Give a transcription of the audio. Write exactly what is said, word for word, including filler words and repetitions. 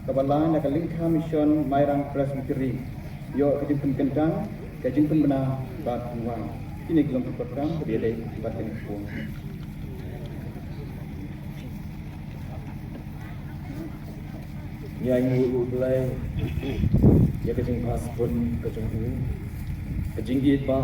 Kaba lai na ka lyngkha Mission Mairang Presbytery, ïoh ka jingpynkyntang, ka jingpynbna bad pynwan. Kine ki long ki program kaba ïadei bad kane ka por. Ngi ainguh ïa U Blei ïa ka jingpasbun ka jong u, ka jingïeit ba